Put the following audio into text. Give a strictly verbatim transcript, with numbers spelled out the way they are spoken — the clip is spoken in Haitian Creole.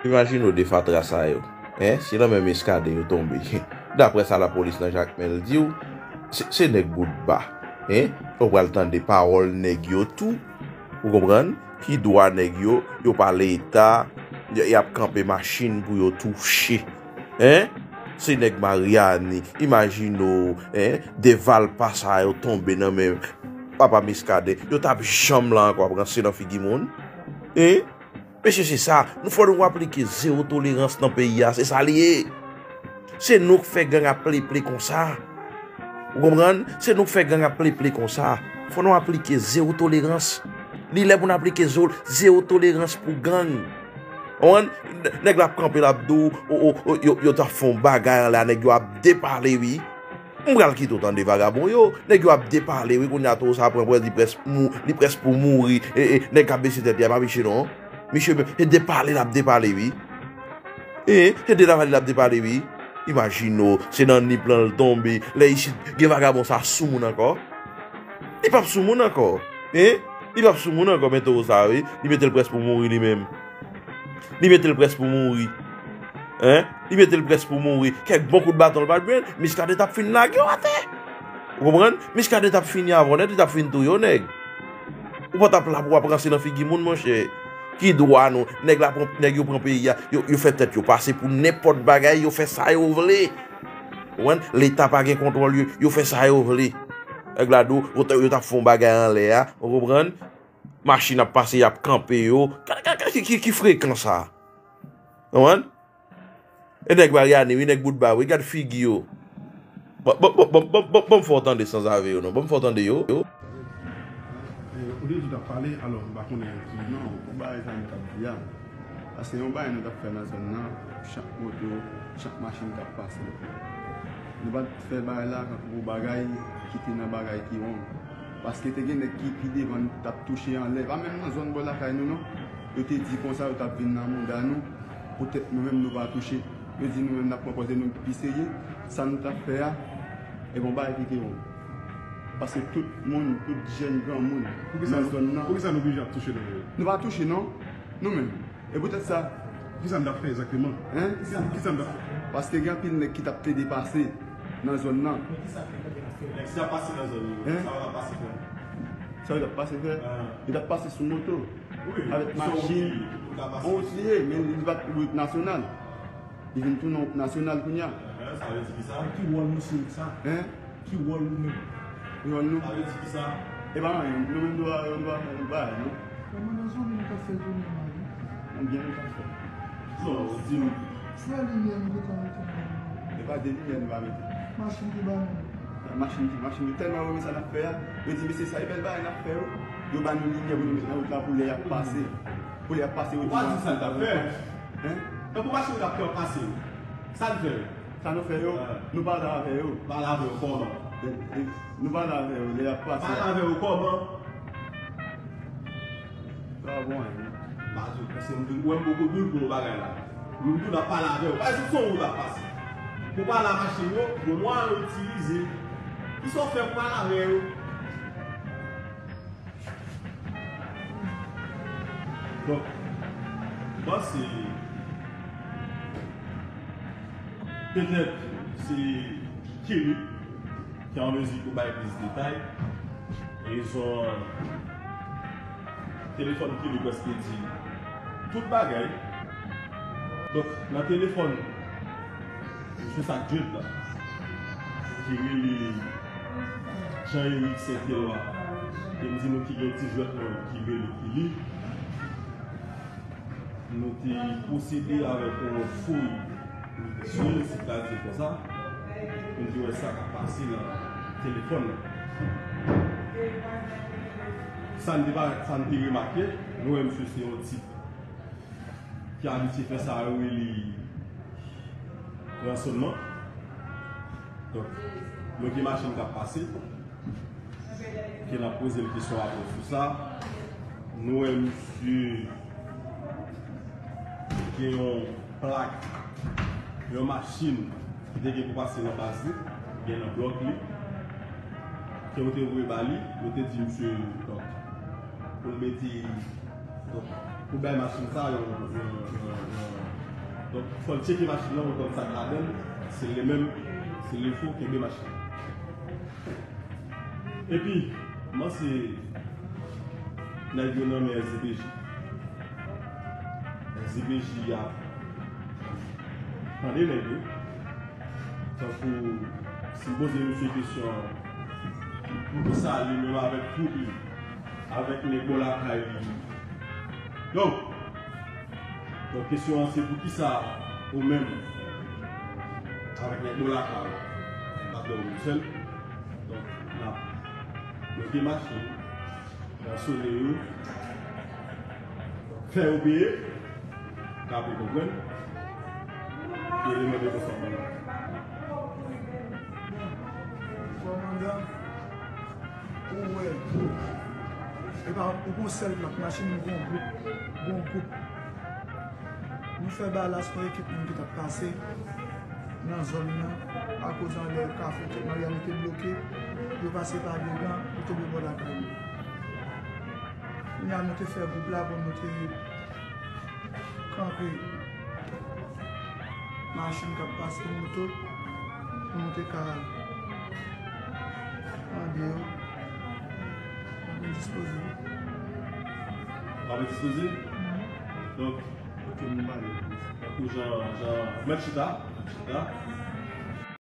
Imajine w de fatra sa yo. Hein? Se nan men Miskaden yo tonbe. Daprè sa lapolis nan Jakmèl di w, se, se nèg bout ba. Hein? Ou pral tande pawòl nèg yo tou. Ou konprann? Ki dwa nèg yo, yo pa leta, y, y ap kanpe machin pou yo touche. Hein? Se nèg Maryani. Imajine w, hein? De valpa sa yo tonbe nan men papa Miskaden. Yo t ap janm la ankò ap ranse nan figi moun. Hein? Mesye, se sa. Nou fò nou aplike zewo tolerans nan peyi a. Se sa li ye. Se nou k fè gang ap pleple konsa. Ou konprann? Se nou k fè gang ap pleple konsa. Fò nou aplike zewo tolerans. Li lè pou n aplike zo-, zewo tolerans pou gang. Ou konprann? Nèg la ap kanpe, l ap di w, o, o, o, yo, yo t ap fè yon bagay anlè a, nèg yo ap depale, wi. M pral kite w tande vagabon yo. Nèg yo ap depale, wi, kounye a towo sa pran près, li près mou-, li près pou mouri. E, e, nèg k ap bese tèt li a, pa miche non. Misye, e depale l ap depale, wi. E, e depale l ap depale, wi. Imajine w, se nan nip lan l tonbe. Lè isit, gen vagabon sa sou moun ankò. Li p ap sou moun ankò. Hein? Li p ap sou moun ankò, men towo sa, wi. Li mete l près pou mouri li menm. Li mete l près pou mouri. Hein? Li mete l près pou mouri. Kèk bon kout baton l pa t jwenn, Miskaden t ap fin lage w atè. Ou konprann? Miskaden t ap fini avè w nèt, li t ap fin touye w, nèg. Ou pa t ap la pou w ap ranse nan figi moun, monchè. Ki dwa nou? Nèg la pran, nèg yo pran peyi a, yo, yo fè tèt yo pase pou nenpòt bagay, yo fè sa yo vle. Ou konprann? Leta pa gen kontwòl yo, yo fè sa yo vle. Nèg la di w, yo t-, yo t ap fè yon bagay anlè a, ou konprann? Machin ap pase, y ap kanpe yo. Ka-, ka-, ka-, ki, ki, ki frekan sa? Konprann? E nèg Maryani, wi, nèg bout ba, wi, gad figi yo. Bon, bon, bon, bon, bon, bon, bon, fò w tande sanzave yo, non. Bon, fò w tande yo, yo. E, ou te di w t ap pale, alò, m pa konnen ki non, pou bagay sa nou t ap di a. Paske yon bagay nou t ap fè nan zòn nan, chak moto, chak machin k ap pase. Nou pa t fè bagay la kankou pou bagay ki te nan bagay ki wrong. Paske te gen nèg ki pi devan nou t ap touche anlè. Pa menm nan zòn bò lakay nou non. Yo te di konsa yo t ap vin nan mouda nou. Poutèt nou menm nou pa touche. Yo di nou menm n ap pran pòz de nou pi serye. Sa nou t ap fè a, e bon bagay ki te wrong. Paske tout moun, tout jèn granmoun nan zòn nan. Poukisa nou oblije ap touche nou menm? Nou pa touche non. Nou menm. E poutèt sa. Kisa n t ap fè egzakteman? Hein? Kisa, kisa n t ap fè? Paske gen anpil nèg ki t ap plede pase nan zòn nan. Men kisa k te fè nèg sa yo pase nan zòn yo? Hein? Sa yo t ap pase fè? Sa yo t ap pase fè? Ah. Yo t ap pase sou moto. Wi, avèk machin. Ou bliye, tout moun ka pase. Ou bliye, men li pa t wout nasyonal. Li vin tounen wout nasyonal kounye a. Ah, sa vle di kisa? Ki wòl misye sa? Hein? Ki wòl ou menm? Wòl nou? Sa vle di kisa? E pa anyen, nou menm nou pa, nou pa fè nou bagay, non. Mwen nan zòn nou ka fè jounen mari. Konbyen nou ka fè? Non, ou di m. Frè limyè nou gentan mete nan. E pa de limyè nou pa mete. Machin ki ba nou. Machin ki, machin ki tèlman yo renmen sa n ap fè a. Yo di, mesye, sa e bèl bagay n ap fè yo. Yo ba nou limyè pou nou met nan wout la pou lè y ap pase. Pou lè y ap pase, yo di. Ou pa di sa n t ap fè. Hein? Tankou machin k ap fè pase yo. Sa n fè yo? Sa nou fè yo? Ah. Nou pale avè yo. Pale avè yo kòman? E, e, nou pale avè yo, lè y ap pase. Pale avè yo kòman? Sa bon, hein? Pa di, paske m di, ou wè m poko di l pou yon bagay la. M di w n ap pale avè yo. Pa egzanp, se yon wout ap pase. Pou pale a machin yo, bon, mwen yo itilize. Kisa w fè pou pale avè yo? Donk, m panse petèt se Kelly ki an mezi pou bay plis detay. Rezon telefòn Kelly prèske di tout bagay. Donk, nan telefòn, Mesye sa Jed la, ki rele Jean Eric Saint-Éloi, e m di nou ki gen ti jwèt nou ki rele Kili. Nou te posede avèk yon fouy vizyèl, si ta di konsa, pou n te wè sa k ap pase nan telefòn nan. Sa n te pa, sa n te remake, nou wè misye se yon tip ki abitye fè sa yo rele ransònman. Donk, nou gen machin k ap pase, ke n ap poze l kesyon apre sou sa. Nou wè misye gen yon plak, yon machin ki te gen pou pase nan baz li, oubyen nan blòk li, ke yo te voye ba li, yo te di misye, donk, pou l mete Donk, pou bay machin sa, yon, yon, yon, yon, donk, fò l tcheke machin nan, pou konn sa k ladan l, si l li menm, si l li fou, kenbe machin. Epi, mwen se nèg yo nonmen S D P J. S D P J a tande nèg yo. Tankou, si m poze misye kesyon, poukisa li menm avèk gwoup li, avèk nèg bò lakay li. Donk, donk, kesyon an se poukisa ou menm, avèk nèg bò lakay ou, patnè w menm sèl. Donk, n ap bloke machin, n ap sone yo, fè yo peye, n ap konprann, eleman de konfòm nan. Kòmandan, ou wè, e pa ou gon sèl plak, machin nou gon gwoup, gon gwoup. Nou fè balas, yon ekip moun ki t ap pase nan zòn nan, akoz anlè Kafou Kèt Maryani te bloke, yo pase pa devan, yo tonbe bò lakay nou. Kounye a, nou te fè gwoup la pou nou te kanpe machin k ap pase, moto, pou nou te ka mande yo, mande dispoze. Mande dispoze? Donk, ok, nou pale. Tankou jan, jan, mèt chita, mèt chita.